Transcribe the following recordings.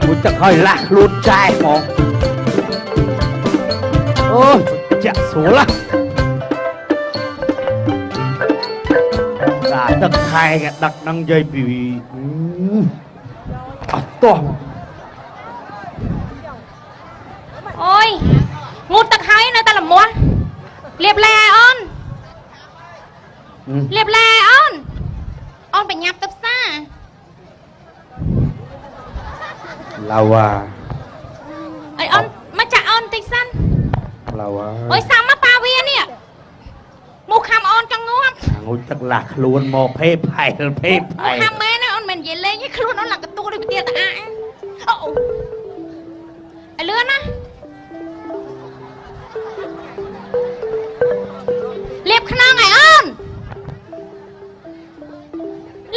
មួយទឹកហើយលាស់ខ្លួនចែហ្មងអូយចាក់ស្រួលណាទឹកខែគេដឹកនឹងយាយពីអត់ទាស់អូយងូតទឹកហើយនៅតែលមាស់លៀបលែអូនលៀបលែអូនអូនបញ្ញាប់ទៅផ្សារឡាវ៉ាអីអូនមកចាក់អូនតិចសិនឡាវ៉ាអូយសាំមកប៉ាវានេះមកខំអូនចង់ងាប់ងូតទឹកលាស់ខ្លួនមកភេផែលភេផែលខំមែនណាអូនមិននិយាយលេងទេខ្លួនអូនឡើងកទួដូចវិទ្យាតាអាអូឲ្យលឿនណាលៀបខ្នងឲ្យអូន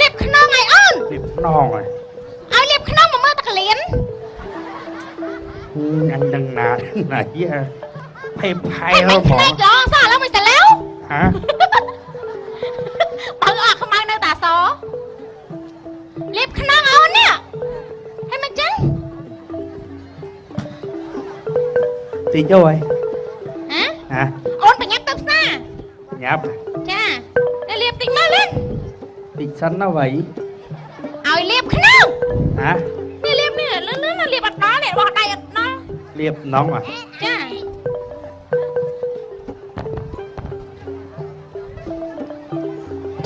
លៀបខ្នងឲ្យអូនលៀបខ្នងឲ្យឲ្យលៀបខ្នងមកមើលតកលៀនអញដឹងណាណាយភេផែលហ្មងភ្នែកល្អសោះឥឡូវមិនទៅឡូវហ៎បើអត់ខ្មៅនៅតាសលៀបខ្នងអូននេះហើយមិនចឹងទីចូលហើយហ៎ហ៎អូនបញ្ញាប់ទៅផ្សារញ៉ាប់ចាតែលៀបតិចមកលឿនតិចសិនណាវ៉ៃឲ្យលៀបខ្នងហ៎នេះលៀបនេះលឿនលឿនលៀបអត់ដល់នេះបោះដៃអត់ដល់លៀបណងហ៎ចា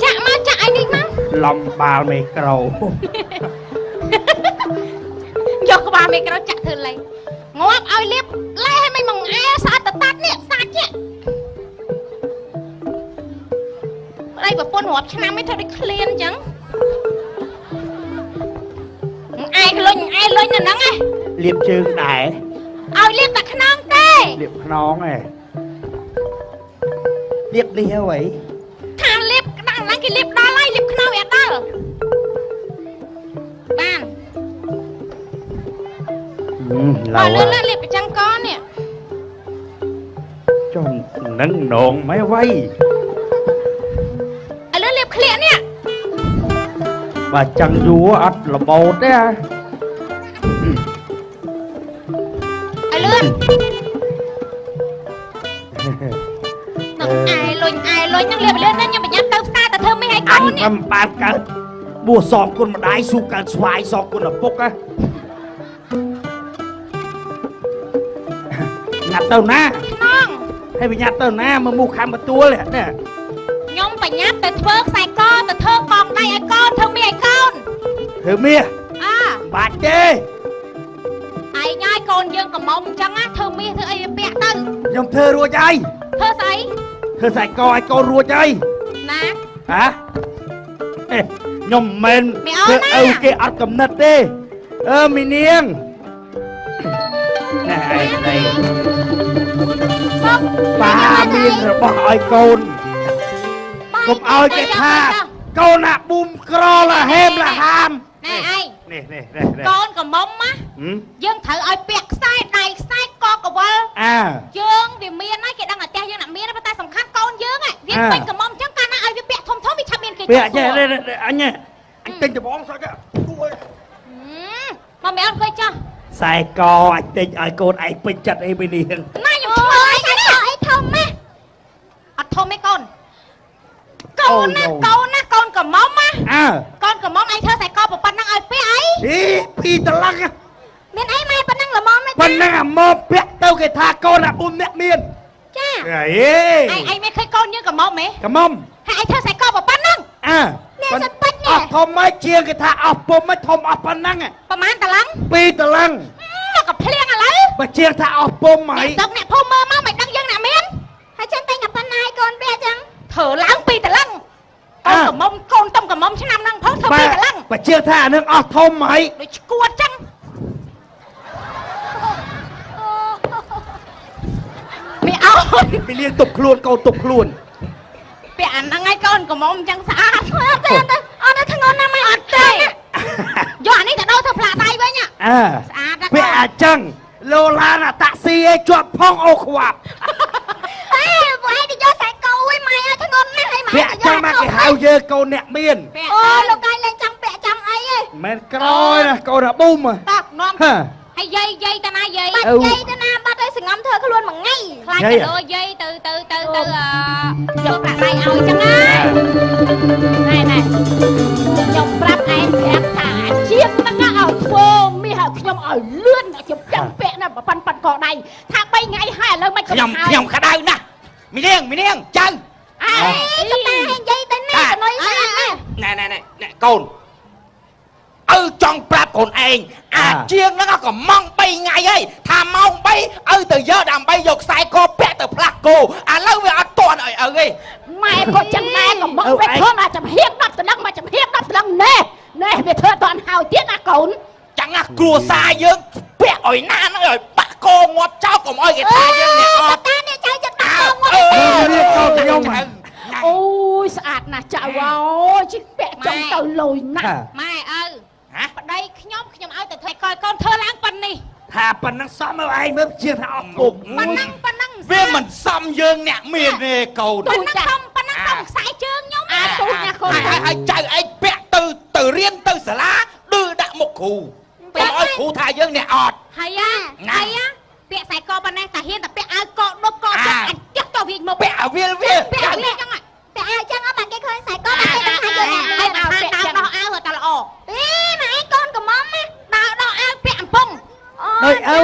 ចាក់មកចាក់ឲ្យនេះមកឡំបាល់មេក្រូយកក្បាលមេក្រូចាក់ធ្វើលេងងាប់ឲ្យលៀបលេឲ្យមិនមកអែស្អាតតតាត់នេះសាច់នេះប្តីប្រពន្ធរាប់ឆ្នាំឯងធ្វើដូចឃ្លានអញ្ចឹងឯងលុញឯងលុញនៅហ្នឹងឯងលៀបជើងដែរឲ្យលៀបតែខ្នងទេលៀបខ្នងឯងលៀបនេះហើយខាងលៀបក្តាំងឡើងគេលៀបដល់ហើយលៀបខ្នងវាអត់ដល់បានឡើយលឿនលៀបប្រចាំកនេះចុះនឹងនងមិនវៃឥឡូវលៀបក្លៀកនេះបើចឹងយូរអត់របូតទេហ៎ឲ្យលឿននឹងឯលុញឯលុញនឹងលៀបលឿនណាខ្ញុំប្រញាប់ទៅផ្សារទៅធ្វើមីឲ្យកូននេះអញមិនបានកើតបួសសងគុណម្ដាយស៊ូកើតស្វាយសងគុណឪពុកហ៎ញ៉ាត់ទៅណាខ្នងហើយប្រញាប់ទៅណាមកមូខំបន្ទួលនេះខ្ញុំប្រញាប់ទៅធ្វើខ្សែកទៅធ្វើកងដៃឲ្យកូនធ្វើមាសឲ្យកូនធ្វើមាសអើបាច់ទេឯងហើយកូនយើងកំមុំអញ្ចឹងណាធ្វើមាសធ្វើអីពាក់ទៅខ្ញុំធ្វើរួចហើយធ្វើស្អីធ្វើខ្សែកឲ្យកូនរួចហើយណាហ៎ខ្ញុំមិនមែនធ្វើឪគេអត់កំណត់ទេអឺមីនាងណែឯងនេះប៉ាមានរបស់ឲ្យកូនកុំឲ្យគេថាកូនអាប៊ុំក្រលហេមលហាមណែឯងនេះនេះនេះកូនកំមុំណាយើងត្រូវឲ្យពាក់ខ្សែដៃខ្សែកកវលអើយើងវាមានហើយគេដឹងអាផ្ទះយើងអ្នកមានប៉ុន្តែសំខាន់កូនយើងវាពេញកំមុំអញ្ចឹងកាលណាឲ្យវាពាក់ធំធំវាឆាប់មានគេពាក់ចេះអញអញទិញដបងសោះគួយមកមែនអត់អង្គុយចុះខ្សែកអញទិញឲ្យកូនឯងពេញចិត្តអីមីនាងណាខ្ញុំឆ្លើយនេះអីធំណាអត់ធំទេកូនកូនណាកូនណាកូនកំមុំណាអើកូនកំមុំឯងធ្វើខ្សែកប៉ុណ្ណឹងឲ្យពាក់អីអីពីរតឡឹងមានអីម៉ែប៉ុណ្ណឹងល្មមប៉ុណ្ណឹងអាមកពាក់ទៅគេថាកូនអាប៊ុំអ្នកមានចាអីឯងឯងមានឃើញកូនយើងកំមុំហ៎កំមុំហើយឯងធ្វើខ្សែកប៉ុណ្ណឹងអើនេះសិតពេជ្រនេះអស់ធំមកជាងគេថាអស់ពុំមកធំអស់ប៉ុណ្ណឹងប្រហែលតឡឹង2តឡឹងមកក៏ភ្លៀងឥឡូវបើជាងថាអស់ពុំហីអ្នកអ្នកភូមិមើលមកមិនដឹងយើងអ្នកមានហើយចឹងតែងប៉ុណ្ណាឲ្យកូនពាក់ចឹងធ្វើឡើង2តឡឹងកូនកំមុំកូនតំកំមុំឆ្នាំហ្នឹងផងធ្វើ2តឡឹងបើជាងថាអានឹងអស់ធំហីដូចឈួតចឹងមីអោមីលៀងទប់ខ្លួនកូនទប់ខ្លួនពាក់អាហ្នឹងហើយកូនកំមុំចឹងស្អាតអត់ទេអត់ធ្ងន់ណាស់មិនអត់ទេយកអានេះទៅដោធ្វើផ្លាកដៃវិញអើស្អាតណាស់ពាក់អាចឹងលោឡានអាតាក់ស៊ីឯងជាប់ផងអូខ្វាប់អេពួកឯងទៅយកខ្សែកអុយម៉ែឲ្យធ្ងន់ណាស់ហើយម៉ែពាក់ ចឹងមកគេហៅយើងកូនអ្នកមាន អូលោកឯងលែងចង់ពាក់ចង់អីទេ មិនក្រណាកូនអាប៊ុំ តនាំហើយយាយយាយតាណាយាយបាត់យាយតាណាបាត់ឲ្យសងំធ្វើខ្លួនមួយថ្ងៃខ្លាចទៅលោយាយទៅទៅទៅទៅយកប្រាក់ដៃឲ្យចឹងណាណែណែខ្ញុំប្រាប់ឯងប្រាប់ថាជាងហ្នឹងឲ្យធ្វើមាសឲ្យខ្ញុំឲ្យលឿនខ្ញុំចាំពាក់ណាប៉ាន់ប៉ាន់កដៃថា3ថ្ងៃហើយឥឡូវមិនខ្ញុំខ្ញុំក្តៅណាស់មីនាងមីនាងចៅអើយតាឯងយាយទៅណាកនុយណែណែណែណែកូនឪចង់ប្រាប់កូនឯងអាជាងហ្នឹងក៏ម៉ង3ថ្ងៃហើយថាម៉ោង3ឪទៅយកដើម្បីយកខ្សែកពាក់ទៅផ្លាស់គោឥឡូវវាអត់ទាន់ឲ្យឪទេម៉ែក៏ចឹងដែរក៏មកវាធ្វើមកចំហៀង10តលឹងមកចំហៀង10តលឹងណែណែវាធ្វើអត់ទាន់ហើយទៀតណាកូនចឹងណាគ្រួសារយើងពាក់ឲ្យណានឲ្យបាក់កងាប់ចោលកុំឲ្យគេថាយើងអ្នកអត់តានេះចៅចិត្តបាក់កងាប់នេះកូនខ្ញុំអូយស្អាតណាស់ចៅអើយជីពាក់ចង់ទៅលយណាស់ម៉ែឪប្តីខ្ញុំខ្ញុំឲ្យតែធ្វើកយកូនធ្វើឡើងប៉ុណ្នេះថាប៉ុណ្ណឹងសមឲ្យឯងមើលជាថាអស់គុំប៉ុណ្ណឹងប៉ុណ្ណឹងវាមិនសមយើងអ្នកមានទេកូនប៉ុណ្ណឹងសមប៉ុណ្ណឹងសមខ្សែជើងខ្ញុំអាទូចណាកូនហើយចៅឯងពាក់ទៅទៅរៀនទៅសាលាឌឺដាក់មុខគ្រូកុំឲ្យគ្រូថាយើងអ្នកអត់ហើយហើយពាក់ខ្សែកប៉ុណ្ណេះតែហ៊ានតែពាក់អាវកដប់កចិត្តអញចាស់ទៅវាមកពាក់អាវាលវាពាក់វាចឹងពាក់អាវចឹងអត់បានគេឃើញខ្សែកបានគេដឹងថាយើងហើយដើរពាក់ដោះអាវតែល្អអេម៉ែឯងកូនកំមុំណាដើរដោះអាវពាក់អំពងដូចឪ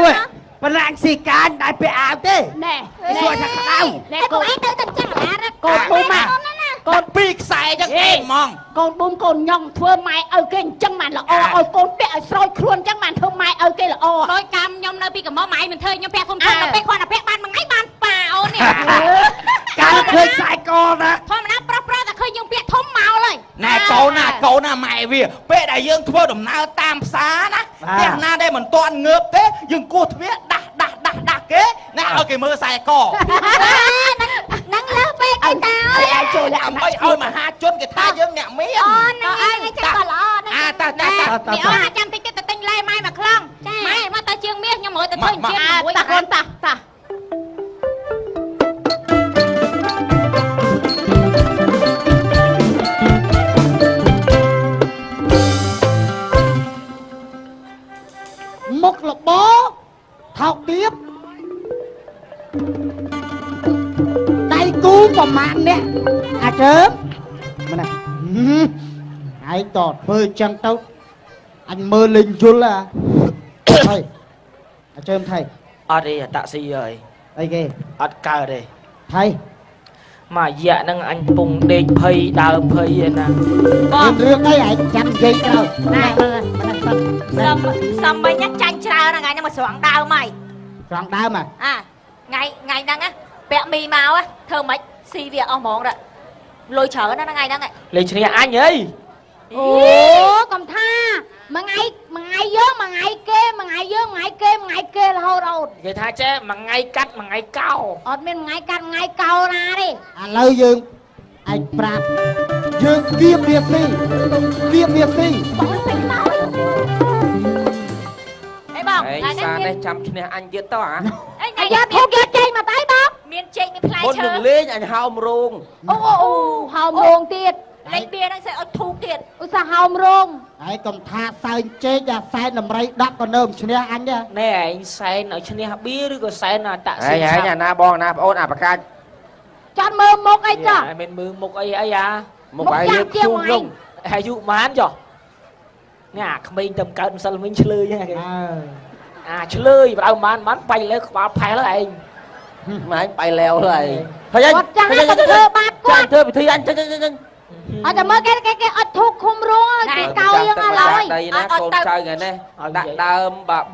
ប៉ុន្តែអញស៊ីកានដែរពាក់អាវទេណែសួរថាក្តៅណែកូនឯងទៅតែចឹងអារកូនប៊ុំកូនពីរខ្សែចឹងឯងហ្មងកូនប៊ុំកូនញ៉ងធ្វើម៉ែឪគេអញ្ចឹងបានល្អឲ្យកូនពាក់ឲ្យស្រោចខ្លួនអញ្ចឹងបានធ្វើម៉ែឪគេល្អដោយកម្មខ្ញុំនៅពីកំមុំម៉ែមិនធ្វើខ្ញុំពាក់ធំធំដល់ពេលគាត់តែពាក់បានមួយថ្ងៃបានប៉ាអូននេះកាលឃើញខ្សែកណាធម្មតាប្រុសប្រុសតែឃើញយើងពាក់ធំមកហើយណែកូនណាកូនណាម៉ែវាពេលដែលយើងធ្វើដំណើរតាមផ្សារណាផ្ទះណាដែលមិនទាន់ងើបទេយើងគោះទ្វារដាស់ដាស់ដាស់ដាស់គេណាឲ្យគេមើលខ្សែកហ្នឹងលើសពេកឯតាអើយចូលដើម្បីឲ្យមហាជនគេថាយើងអ្នកមានអូហ្នឹងឯងចាំក៏ល្អហ្នឹងអាតាតាតាអូចាំតិចទៀតទៅទិញលែម៉ែមកខ្លងម៉ែមកទៅជាងមាសខ្ញុំរយទៅធ្វើជាងមួយតាកូនតាតាមុខរបថោកទាបដៃគូប្រមាណអ្នកអាចើមម្នាក់ឯងតធ្វើចឹងទៅអញមើលលេងយល់ហ่ะហើយអាចើមថៃអត់ទេតាក់ស៊ីហើយអីគេអត់កើតទេថៃមួយរយៈហ្នឹងអញពងដេកភ័យដើរភ័យឯណាបងរឿងអីឯងចាំនិយាយក្រោយណែសំសំមិញហ្នឹងចាញ់ច្រើនថ្ងៃហ្នឹងមកស្រង់ដើមហើយស្រង់ដើមហ่ะអាថ្ងៃថ្ងៃហ្នឹងណាពាក់មីមកធ្វើម៉េចស៊ីវាអស់ហ្មងលុយច្រើនណាស់ថ្ងៃហ្នឹងលេងឈ្នះអញហីអូកំថាមួយថ្ងៃមួយថ្ងៃយើងមួយថ្ងៃគេមួយថ្ងៃយើងមួយថ្ងៃគេមួយថ្ងៃគេរហូតអូនគេថាចេះមួយថ្ងៃកាត់មួយថ្ងៃកោអត់មានមួយថ្ងៃកាត់មួយថ្ងៃកោណាទេឥឡូវយើងឯងប្រាប់យើងគៀបវាស៊ីគៀបវាស៊ីបងពេញមកអីបង ឯងសារនេះចាំឈ្នះអញទៀតតោះអាយ៉ាធូបយកចេកមកតៃបងមានចេកមានផ្លែឈើមុននឹងលេងអញហោមរោងអូអូហោមរោងទៀតលេងបៀហ្នឹងស្អីឲ្យធូបទៀតឧស្សាហ៍ហោមរោងហើយកុំថាសែងចេកអាសែនដំរី10ក៏នៅមិនឈ្នះអញដែរណែឯងសែនឲ្យឈ្នះបៀឬក៏សែនឲ្យតាក់ស៊ី ឯងអាណាបងណាប្អូនអាប្រកាច់ចត់មើលមុខអីចុះ មិនមើលមុខអីអីអាមុខឯងលើខ្ជុំលងអាយុប៉ុន្មានចុះនេះអាក្មេងទៅកើតម្សិលវិញឆ្លើយហ្នឹងគេអាឆ្លើយបដៅប៉ុន្មានប៉ុន្មានបាញ់លើក្បាលផេះលើឯង ម៉ែបាយលែវហើយហើយ គាត់ចាស់គាត់ធ្វើបាបគាត់ ធ្វើពិធីអញចឹងចឹងចឹង អត់តែមើលគេគេគេអត់ធូបឃុំរងគេកោយើងអត់ឡើយ ដីណាកូនចៅថ្ងៃនេះដាក់ដើមបាទ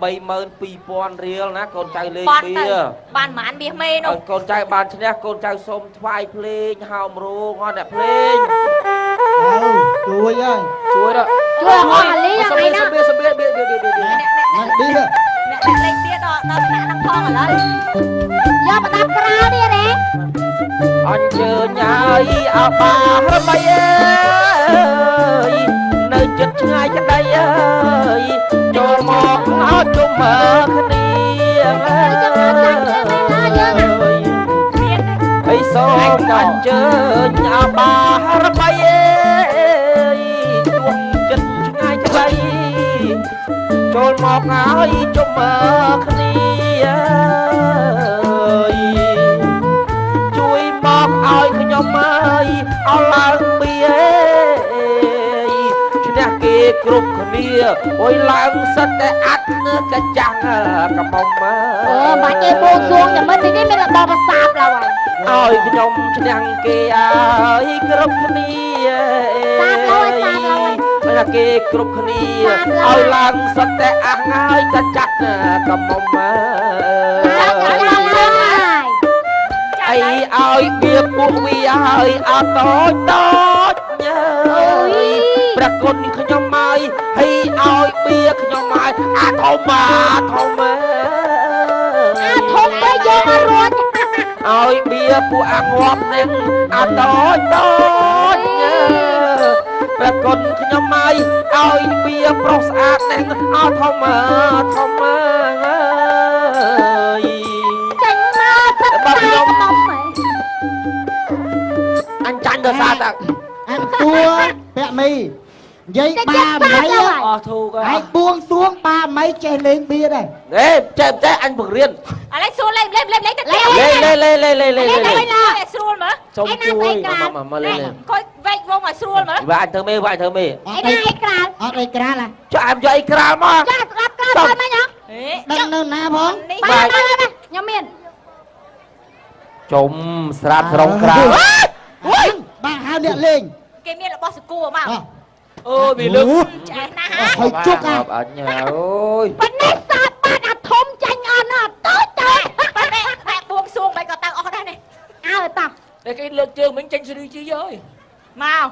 32000រៀលណាកូនចៅលេងបៀបានប្រហែលមាសមេនោះកូនចៅបានឈ្នះកូនចៅសូមថ្វាយភ្លេងហោមរោងអត់អ្នកភ្លេង ជួយហើយ ជួយដល់ ជួយអស់អាលីថ្ងៃណា បៀបៀបៀបៀបៀបៀ អ្នកបៀ អ្នកលេងបៀដល់ដល់ថ្នាក់ហ្នឹងផងឥឡូវ យកប្រដាប់ក្រៅទៀតហ៎ អញ្ជើញហើយអបារមីអើយនៅចិត្តឆ្ងាយក្តីអើយចូលមកឲ្យជុំគ្នាហើយសូម ជើញអបារមីជួងចិត្តឆ្ងាយក្តីចូលមកហើយជុំគ្នាជួយមកឲ្យខ្ញុំហើយឲ្យឡើងបៀឈ្នះគេគ្រប់គ្នាអុយឡើងសិតតែអាត់កចាំងកំមុំអឺបាច់គេបួងសួងតែមិននេះមានរបស់ប្រសាបឡើយឲ្យខ្ញុំឈ្នះគេឲ្យគ្រប់គ្នាសាបឡើយសាបឡើយតែគេគ្រប់គ្នាឲ្យឡើងសិតតែអះហើយកចាក់កំមុំអីឲ្យបៀពួកវាឲ្យអត់តូចតូចញើយព្រះគុណខ្ញុំហើយហើយឲ្យបៀខ្ញុំហើយអាធំអាធំអាធំទៅយកមករត់ឲ្យបៀពួកអាងាប់នឹងអាតូចតូចញើព្រះគុណខ្ញុំហើយឲ្យបៀប្រុសស្អាតនឹងអធំធំអើយចេញមកទឹកបើខ្ញុំអញចាញ់ទៅសាតាអញសួរពាក់មីនិយាយបាមីអស់ធូកហើយបួងសួងបាមីចេះលេងបៀដែរហេចេះចេះអញបង្រៀនឥឡូវសួរលេងលេងលេងលេងទៅលេងលេងលេងលេងលេងលេងលេងស្រួលមើលសុំជួយមកមកលេងខូចវែកវងឲ្យស្រួលមើលបាទអញធ្វើមេបាទអញធ្វើមេអីណាអីក្រាលអត់អីក្រាលហ៎ចុះអញយកអីក្រាលមកចាស្ដាប់ក្រាលទៅមិញហ៎ដឹងនៅណាផងបាទខ្ញុំមានជុំស្រាប់ស្រងក្រាលបាទហៅអ្នកលេងគេមានរបស់សកួរមកអូវាលើកឆ្អែតណាស់ហើយជុកអញអូយប៉ុណ្ណេះសាបបាត់អាធំចាញ់អត់ណាតូចតូចប៉ុណ្ណេះតែបួងសួងមិនក៏ទៅអស់ដែរនេះអើតោះតែគេលើកជើងមិញចេញស្រីជីអើយមក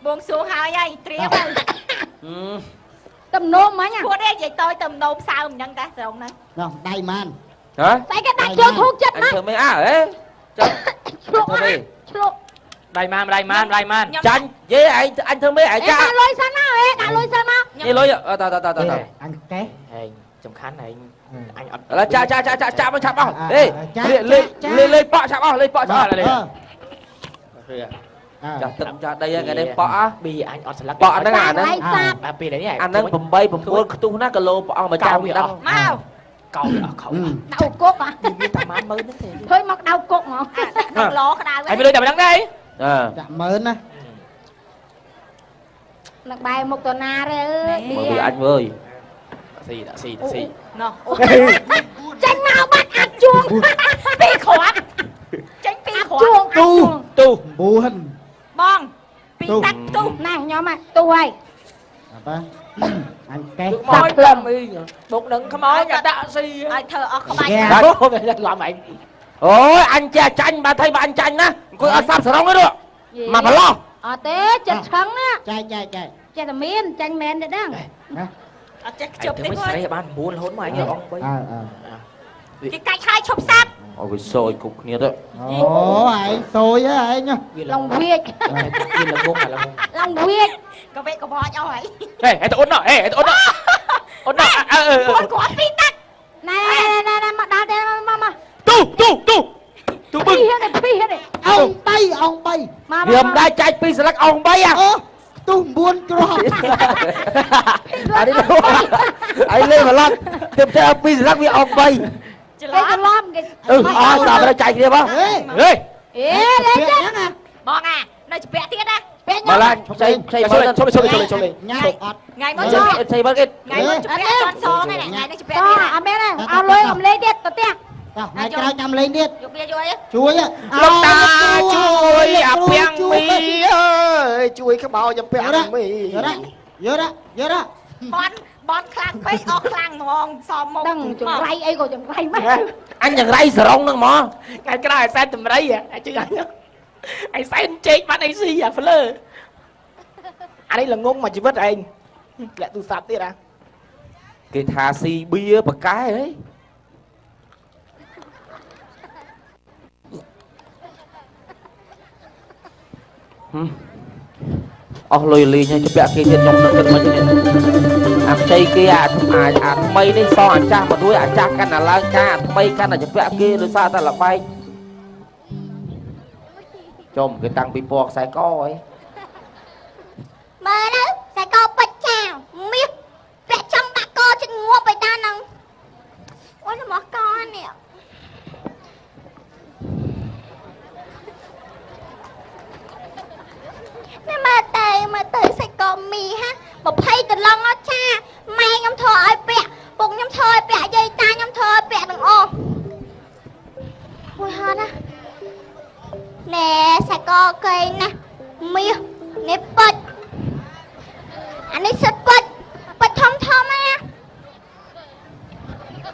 បួងសួងហើយហើយត្រៀមហើយទំនោមមិញគួរទេនិយាយតូចទំនោមសើមអញ្ចឹងតាស្រងហ្នឹងនោះដៃម៉ានហ៎ស្អីគេដាក់ជើងធូកចិត្តណាធ្វើមិនអើហេចុះឆ្លុកឆ្លុកដៃម៉ានដៃម៉ានដៃម៉ានចាញ់យេឯងអញធ្វើមេឯងចាដាក់លុយសិនមកហេដាក់លុយសិនមកនេះលុយតតតតអញកេះឯងសំខាន់ឯងអញអត់ឥឡូវចាចាចាចាមកឆាប់អស់ហេលេលេលេប៉ក់ឆាប់អស់លេប៉ក់ឆាប់អស់ចាស់ទឹកចាស់ដីហ្នឹងគេនេះប៉ក់ប៊ីអញអត់ស្លឹកប៉ក់ហ្នឹងអាហ្នឹងបាទពេលនេះអាហ្នឹង8 9ខ្ទុះណាគីឡូប៉ក់មកចាំដឹងមកកោវាអស់ខោដៅគុកមានតែម៉ឺនហ្នឹងទេឃើញមកដៅគុកហ្មងក្នុងឡក្តៅហើយមានលុយតែប៉ុណ្្នឹងទេចាក់ម៉ឺនណានឹងបែរមុខទៅណាទេអើយបៀអញវើយដាក់ស៊ីដាក់ស៊ីដាក់ស៊ីណោះចេញមកបាត់អាចជួងពីរគ្រាប់ចេញពីរគ្រាប់ ជួង ទូទូ9បងពីតាក់ទូណាខ្ញុំទូហើយបាទអញកេះ សាប់ក្លឹមអីបុកនឹងខ្មោចដាក់ស៊ីឲ្យធ្វើអស់ក្បាច់ អូឡំឯង អូយអញចេះចាញ់បាទថៃបើអញចាញ់ណាអង្គុយអត់សាប់សរងទេនោះមកប្រឡោះ អត់ទេចិត្តឆឹងណា ចែកចែកចែក ចេះតែមានចាញ់មែនទេដឹង អត់ចេះខ្ជប់ទេ ស្រីបាន9រហូតមកអញអង្គ3 គេកាច់ហើយឈប់សាប់ អូវាសយគ្រប់គ្នាទៅ អូឯងសយហ៎ឯង ឡងវាច វាល្ងងឡង ឡងវាច ក៏វេកវចអស់ហើយ ហេហេទៅអ៊ុនណោះហេទៅអ៊ុនណោះអ៊ុនណោះអើ គាត់ពីតាក់ ណែណែណែមកដល់ទេមកមក ទូទូទូទូបឹង ពីរនេះ អង្គ3អង្គ3 វាមិនដែរចែកពីស្លឹកអង្គ3អា អូខ្ទុះ9គ្រាប់ អានេះអីលេងបន្លត់ទៅតែពីស្លឹកវាអង្គ3 ច្រ គេច្ឡំរឡំគេ អឺអស់សាប់ទៅចែកគ្នាបង ហេ ហេ អេលេង ហ្នឹងណា បងអានៅជពាក់ទៀតណា ពាក់ មកឡើងផ្សេងផ្សេងមើល ឈប់ឈប់ឈប់ឈប់ ញ៉ាអត់ ថ្ងៃមកជពាក់ ផ្សេងមើលគេ ថ្ងៃមកជពាក់អត់សងហ្នឹងថ្ងៃនេះជពាក់ ត ទៀត អត់មានទេឲ្យលុយអំលេងទៀតទៅផ្ទះ តោះថ្ងៃក្រោយចាំលេងទៀត យកវាយកអី ជួយ លោកតាជួយអាពាំងមីអើយជួយខ្មោចអាពាំងមី យករយករយករ បនបនខ្លាំងពេកអស់ខ្លាំងហ្មងសមមក ដឹងចង្រៃអីក៏ចង្រៃម៉េច អញចង្រៃសរងហ្នឹងហ្មង ថ្ងៃក្រោយឲ្យសែនតម្រៃអញជឿអញអញសែនចេកបាត់អីស៊ីអាហ្វ្លើអានេះល្ងងមកជីវិតឯងលាក់ទូរស័ព្ទទៀតអា គេថាស៊ីបៀបកែហីអស់លុយលេងហើយជពាក់គេទៀតខ្ញុំនឹកគិតមិននេះអាខ្ចីគេអាអាថ្មីនេះសងអាចាស់មករួយអាចាស់កាន់តែឡើងការអាថ្មីកាន់តែជពាក់គេដោយសារតែលបែក ចុំគេតាំងពីពណ៌ខ្សែកអីមើលទៅខ្សែកពេជ្រចាមាសពាក់ចំបាក់កចិត្តងាប់ទៅតាហ្នឹងអូយរបស់កនេះនេះមើលទៅសាច់កមីហា20ដុល្លារអត់ចាម៉ែខ្ញុំធ្វើឲ្យពាក់ពុកខ្ញុំធ្វើឲ្យពាក់យាយតាខ្ញុំធ្វើឲ្យពាក់ទាំងអស់មួយហត់ណាណែសាច់កកេងណាមាសនេះពេជ្រអានេះសិតពេជ្រពេជ្រធំធំណា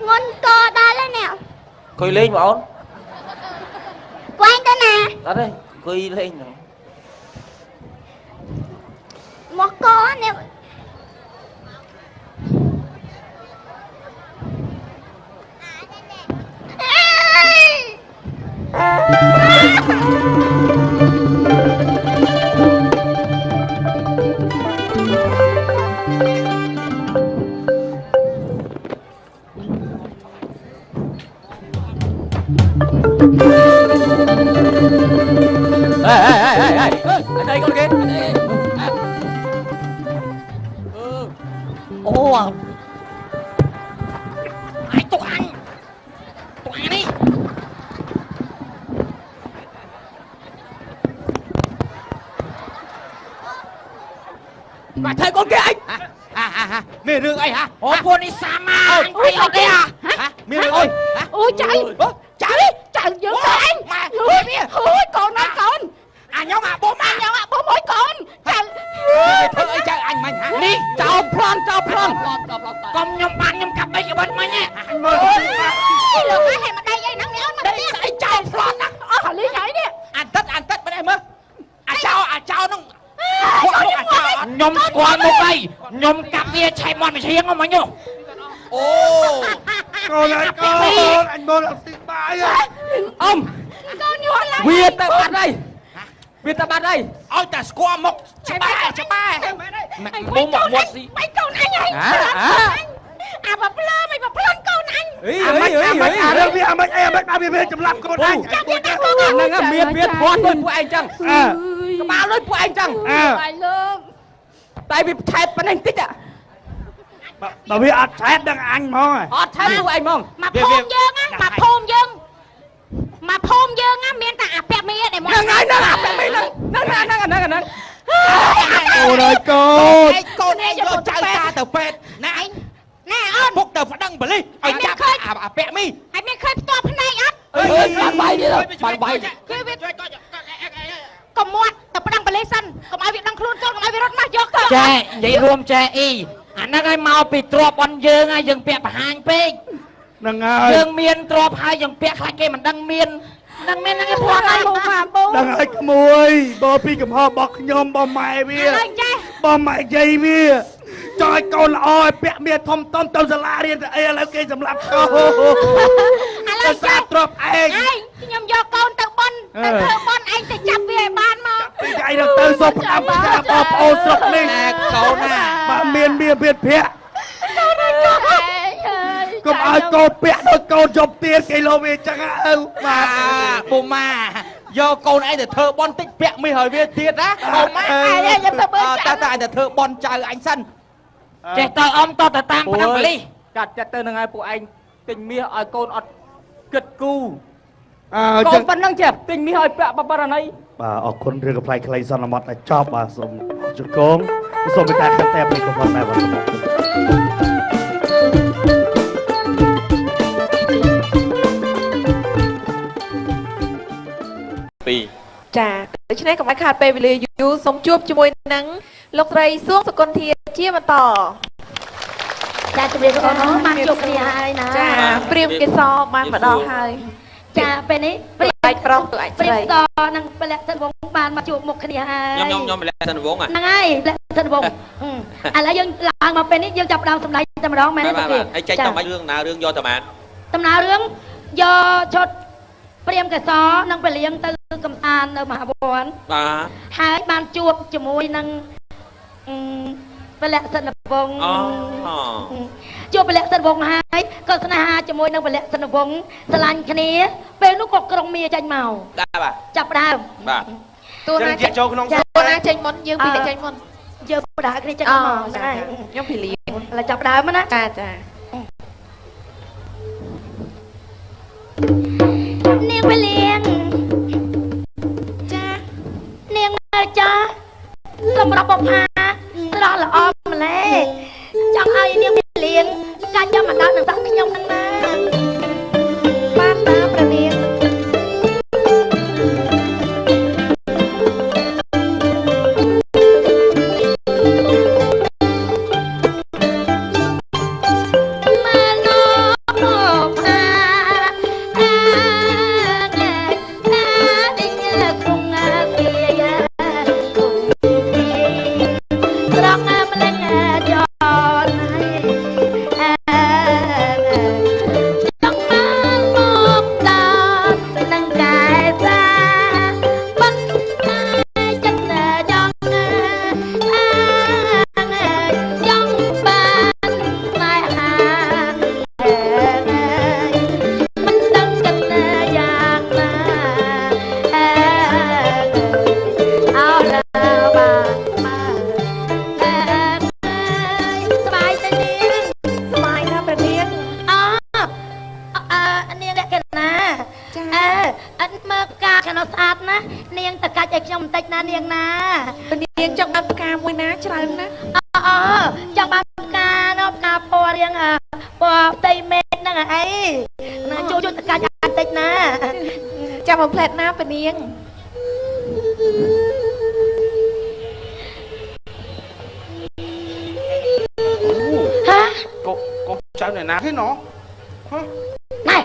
ងន់កដល់ហើយនេះអង្គុយលេងបងអូនគួយទៅណាអត់ទេអង្គុយលេងហ្នឹងមកកនេះ ê ê ê ê ê đây con kia ô ai toàn toàn đi mà thấy con kia anh miền rừng ấy hả? Ủa cô đi xa mà anh thấy ở đây à? Hả? Miền rừng ơi. Ôi trời. Trời, trời dữ anh. Ôi con ơi con. À nhóm à bố má. Nhóm à bố mỗi con. Trời. Thôi ơi trời anh mình hả? Đi chào plon chào plon. Con nhóm bạn nhóm cặp ấy cái bên mình nhé. Lượt hay mà đây đây nắng nhớ mà. Đây sẽ chào plon á. Ờ lý nhảy đi. Anh thích bên em á. À chào nó. ខ្ញុំស្គាល់មុខហើយខ្ញុំកាប់វាឆែកមាត់មួយឈៀងមកញោអូកូនអើយកូនអញមកអត់ស៊ីបាយអ៊ំកូនញ័រឡើងវាទៅបាត់ហើយវាទៅបាត់ហើយឲ្យតែស្គាល់មុខច្បាស់ច្បាស់មុំមកមាត់ស៊ីបាយកូនអញហើយអាបប្លើមិនបប្លន់កូនអញអីអីអីអារឿងវាអាមិនអីអាមិនបានវាចម្លាប់កូនអញហ្នឹងមានវាធាត់ដូចពួកឯងចឹងក្បាលដូចពួកឯងចឹងបាយលើកតែវាឆែបប៉ុណ្ណេះតិចបើវាអត់ឆែបដឹងអញហ្មងអត់ឆែបពួកឯងហ្មងមកភូមិយើងណាមកភូមិយើងមកភូមិយើងណាមានតែអាពាក់មីដែលមកហ្នឹងហើយហ្នឹងអាពាក់មីហ្នឹងហ្នឹងហ្នឹងហ្នឹងហ្នឹងអូនអើយកូនកូនឯងយកចៅតាទៅពេទ្យណាឯងណែអូនពុកទៅប្តឹងប៉ូលីសឲ្យចាប់អាពាក់មីហើយមានឃើញផ្ទាល់ភ្នែកអត់អើយបានបាយទៀតបានបាយគឺវាកុំមាត់ទៅប្តឹងប៉ូលីសសិនកុំឲ្យវាដឹងខ្លួនកូនកុំឲ្យវារត់មកយកកូនចែនិយាយរួមចែអ៊ីអាហ្នឹងឲ្យមកពីទ្របអន់យើងហើយយើងពាក់បង្ហាញពេកហ្នឹងហើយយើងមានទ្របហើយយើងពាក់ខ្លាចគេមិនដឹងមាននឹងមានហ្នឹងឯងព្រោះហើយដឹងហើយក្មួយបើពីកំហុសរបស់ខ្ញុំបើម៉ែវាបើម៉ែយាយវាចង់ឲ្យកូនល្អឲ្យពាក់មានធំធំទៅសាលារៀនទៅអីឥឡូវគេសម្លាប់កូនឥឡូវចាទ្របឯងឯងខ្ញុំយកកូនទៅបន់ទៅធ្វើបន់ឯងទៅចាប់វាឲ្យបានមកពីឯងទៅសុំផ្ដាំផ្ដាំបងប្អូនស្រុកនេះកូនណាបើមានមានភ័ក្រកុំឲ្យកូនពាក់ដូចកូនជប់ទៀតគេលោវាចឹងឪបាទពូម៉ាយកកូនឯងទៅធ្វើបន់តិចពាក់មីឲ្យវាទៀតណាពូម៉ាឯងខ្ញុំទៅមើលតើតើឯងទៅធ្វើបន់ចៅអញសិនចេះតើអមតទៅតាមប្តឹងប៉ូលីសកាត់ចិត្តទៅនឹងហើយពួកឯងទិញមាសឲ្យកូនអត់គិតគូកូនប៉ុណ្ណឹងចេះទិញមាសឲ្យពាក់បបរណីបាទអរគុណរឿងកំប្លែងខ្លីសន្មត់តែចប់បាទសូមជង្គង់សូមមេត្តាខាត់តែពីកំផងដែរបាទសូមអរគុណចាដូច្នេះកុំឲ្យខាតពេលវេលាយូរសូមជួបជាមួយនឹងលោកស្រីសួងសុគន្ធាជាបន្តចាជម្រាបសួរអូនបានជួបគ្នាហើយណាចាព្រាមកេសរបានមកដល់ហើយចាពេលនេះព្រាមប្រុសទៅអាចស្រីព្រាមសនិងពលៈសិនវងបានមកជួបមុខគ្នាហើយខ្ញុំពលៈសិនវងហ្នឹងហើយពលៈសិនវងឥឡូវយើងឡើងមកពេលនេះយើងចាប់ដើមសម្ដែងតែម្ដងមែនទេបាទហើយចេញទៅមិនរឿងណារឿងយកតែបានដំណើររឿងយកឈុតព្រាមកេសរនិងពលៀងទៅកំសាន្តនៅមហាវ័នបាទហើយបានជួបជាមួយនឹងពលៈសិនវងជួបពលៈសិនវងហើយក៏ស្នេហាជាមួយនឹងពលៈសិនវងស្រឡាញ់គ្នាពេលនោះក៏ក្រុងមាចេញមកបាទចាប់ដើមបាទ តួណា ចេញចូលក្នុង តួណាចេញមុនយើងពីរចេញមុន យើងដើរគ្នាចេញមក ខ្ញុំពីលៀង ឥឡូវចាប់ដើមណា ចាចា នាងវលៀងចានាងចាសម្រាប់បុផាស្រស់ល្អម្លេះចង់ឲ្យនាងវលៀងកាច់ចាំមកដល់នឹងសក់ខ្ញុំនឹងណា បានតាព្រះនាង ចាំមួយផ្លែតណាពនាង ហា កូកូចៅអ្នកណាគេណោះ ណែ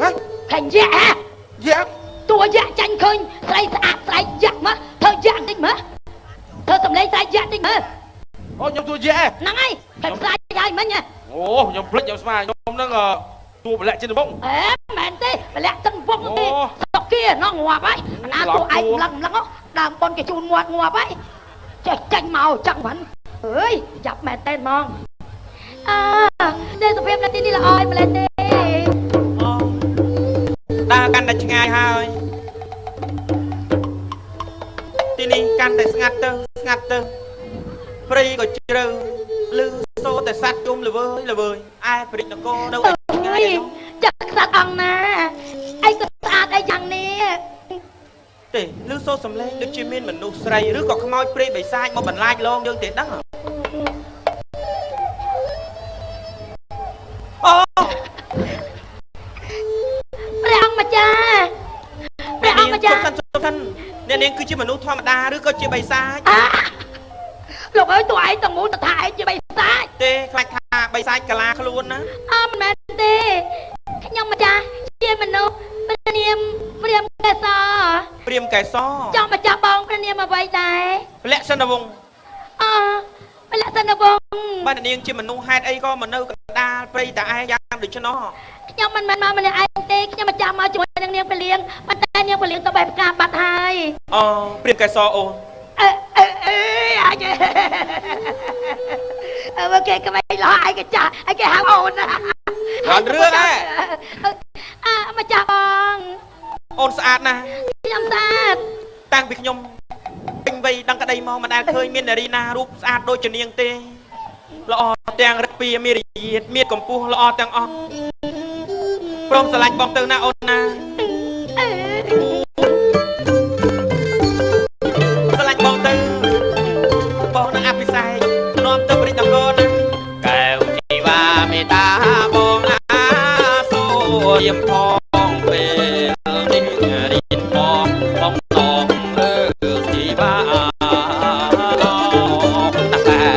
ហ៎ ឃើញយ៉ា យ៉ា តួយ៉ាចាញ់ឃើញស្រីស្អាតស្រីយ៉ាមកធ្វើយ៉ាតិចមើលធ្វើសម្លេងស្រីយ៉ាតិចមើល អូខ្ញុំតួយ៉ា ហ្នឹងហើយតែស្រីហើយមិញ អូខ្ញុំភ្លេចខ្ញុំស្មានខ្ញុំនឹងតួប្រលាក់ចិនវង អេមែនទេប្រលាក់ចិនវងទេសុកគាណោះងាប់ហើយអាណាតួឯងម្លឹងម្លឹងដើមប៉ុនគេជូនមាត់ងាប់ហើយចេះចាញ់មកចឹងហ្នឹងអើយចាប់មែនទេហ្មងអើទេសភាពនៅទីនេះល្អយម្លេះទេ ដើរកាន់តែឆ្ងាយហើយទីនេះកាន់តែស្ងាត់ទៅស្ងាត់ទៅព្រៃក៏ជ្រៅឮសូរតែសត្វជុំល្វើយល្វើយឯព្រិចនគរនៅឯឆ្ងាយ ចាក់សត្វអង្គណាអីក៏ស្អាតអីយ៉ាងនេះ ទេឮសូរសំឡេងដូចជាមានមនុស្សស្រីឬក៏ខ្មោចព្រៃបិសាចមកបន្លាចលងយើងទេដឹងអូ ព្រះអង្គម្ចាស់ព្រះអង្គម្ចាស់ សិនអ្នកនាងគឺជាមនុស្សធម្មតាឬក៏ជាបិសាច លោកអើយតួឯងទាំងមូលទៅថាឯងជាបិសាច ទេខ្លាចថាបិសាចកាឡាខ្លួនណា អើមិនមែនទេខ្ញុំម្ចាស់ជាមនុស្សព្រះនាមព្រាមកេសរ ព្រាមកេសរ ចង់ម្ចាស់បងព្រះនាមអ្វីដែរ ពលៈសិនវង្ស អពលៈសិនវង្ស បាទនាងជាមនុស្សហេតុអីក៏មកនៅកណ្ដាលព្រៃតែឯងយ៉ាងដូច្នោះ ខ្ញុំមិនមែនមកម្នាក់ឯងទេខ្ញុំម្ចាស់មកជាមួយនឹងនាងពលៀងប៉ុន្តែនាងពលៀងទៅបេះផ្កាបាត់ហើយ អូព្រាមកេសរអូន អេអេអេអាចអើគេក្មេងលោះឯងគេចាស់ឯងគេហៅអូនណា អត់រឿងហ៎ អើម្ចាស់បង អូនស្អាតណាស់ ខ្ញុំស្អាត តាំងពីខ្ញុំពេញវ័យដឹងក្តីមកមិនដែលឃើញមាននារីណារូបស្អាតដូចជានាងទេល្អទាំងរពីមានរាជមានកម្ពស់ល្អទាំងអស់ព្រមស្រឡាញ់បងទៅណាអូនណាស្រឡាញ់បងទៅបងនឹងអភិសេកនាំទៅព្រិចនគរណាកែវជីវ៉ាមេតាបងអាសូរៀមផងពេលនេះរៀនបងបងតងលើជីវ៉ាតែ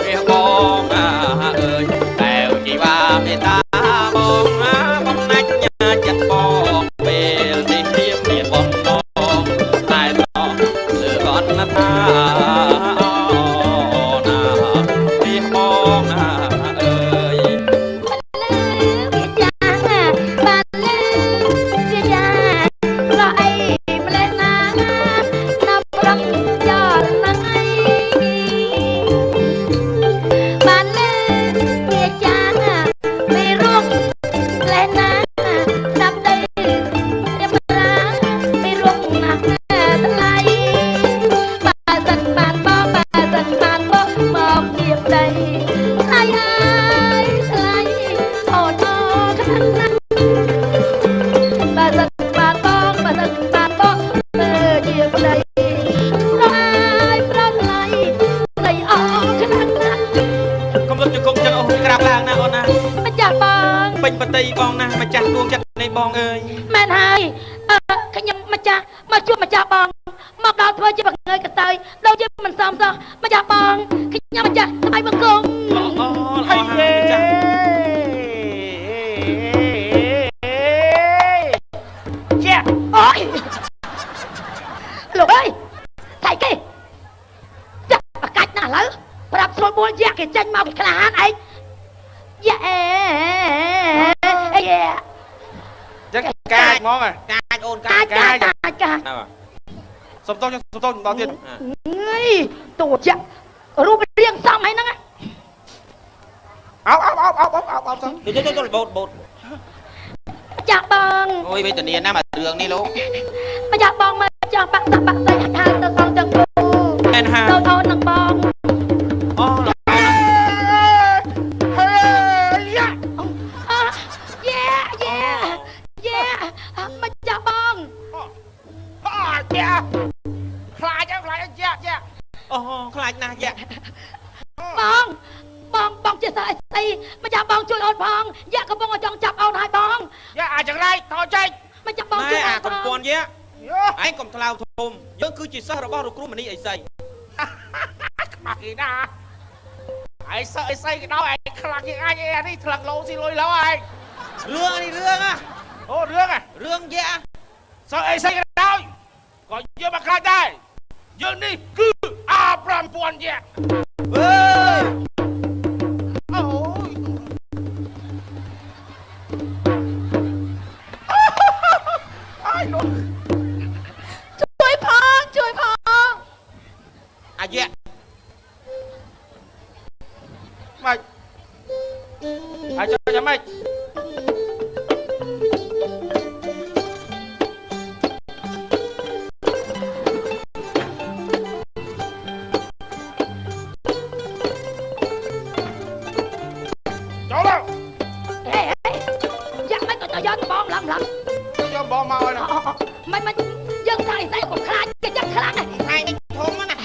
វាបងអើយកែវជីវ៉ាមេតាបងបងណាច់ចិត្តបងពេលនេះមានបងតងតែតលើកនថា តីបងណាម្ចាស់ដួងចិត្តនៃបងអើយ មែនហើយខ្ញុំម្ចាស់មកជួបម្ចាស់បងមកដល់ធ្វើជាបង្ងើយកតើយដូចជាមិនសមសោះម្ចាស់បងខ្ញុំម្ចាស់ថ្វាយបង្គំ អូល្អហើយម្ចាស់ ជា អូយលោកអើយថៃគេចាក់បកាច់ណាស់ឥឡូវប្រាប់ស្រួលបួលយ៉ាគេចេញមកពីក្លាហានឯងយ៉ាអេយ៉ា ចឹងកាចហ្មង កាចអូន កាចកាចកាចកាច សុំតោះសុំតោះដល់ទៀត អើយតួចាក់រូបរាងសមហើយហ្នឹង អោអោអោអោអោអោសឹង ទៅទៅទៅបូតបូត ចាក់បង អូយវេទនាណាស់មករឿងនេះលោក ម្ចាស់បងមកចង់បាក់សាក់បាក់សៃហាទៅសងទាំងគូ មែនហើយ ទៅអូននឹងបង អូ យ៉ាយ៉ាយ៉ាម្ចាស់បង យ៉ាខ្លាចខ្លាចយ៉ាយ៉ា អូខ្លាចណាស់យ៉ា បងបងបងជាសិស្សអីស្អីម្ចាស់បងជួយអូនផងយ៉ាកំពុងចង់ចាប់អូនហើយបង យ៉ាអាចង្រៃថយចេញ ម្ចាស់បងជួយ អាកំពន់យ៉ាឯងកុំថ្លើមធំយើងគឺជាសិស្សរបស់លោកគ្រូមនីអីសី ខ្មាស់គេណាឯងសិស្សអីសីគេដល់ឯងខ្លាំងជាងអញឯនេះថ្លឹងលោស៊ីលុយឡូឯង រឿងនេះរឿងហ៎ អូរឿងហ៎ រឿងយ៉ាសិស្សអីសីគេដល់ក៏យើងមកខ្លាចដែរយើងនេះគឺអា5000យ៉ា អើយ អូយអាយនោះ ជួយផងជួយផង អាយៈ ម៉េចហើយចុះយ៉ាងម៉េចចូលទៅ អេយ៉ាងម៉េចក៏ទៅយកបងឡើងឡើង យកបងមកហើយណា មិនមិនយើងថាអីស្អីក៏ខ្លាចគេចឹងខ្លាំង ខ្លាចធំណា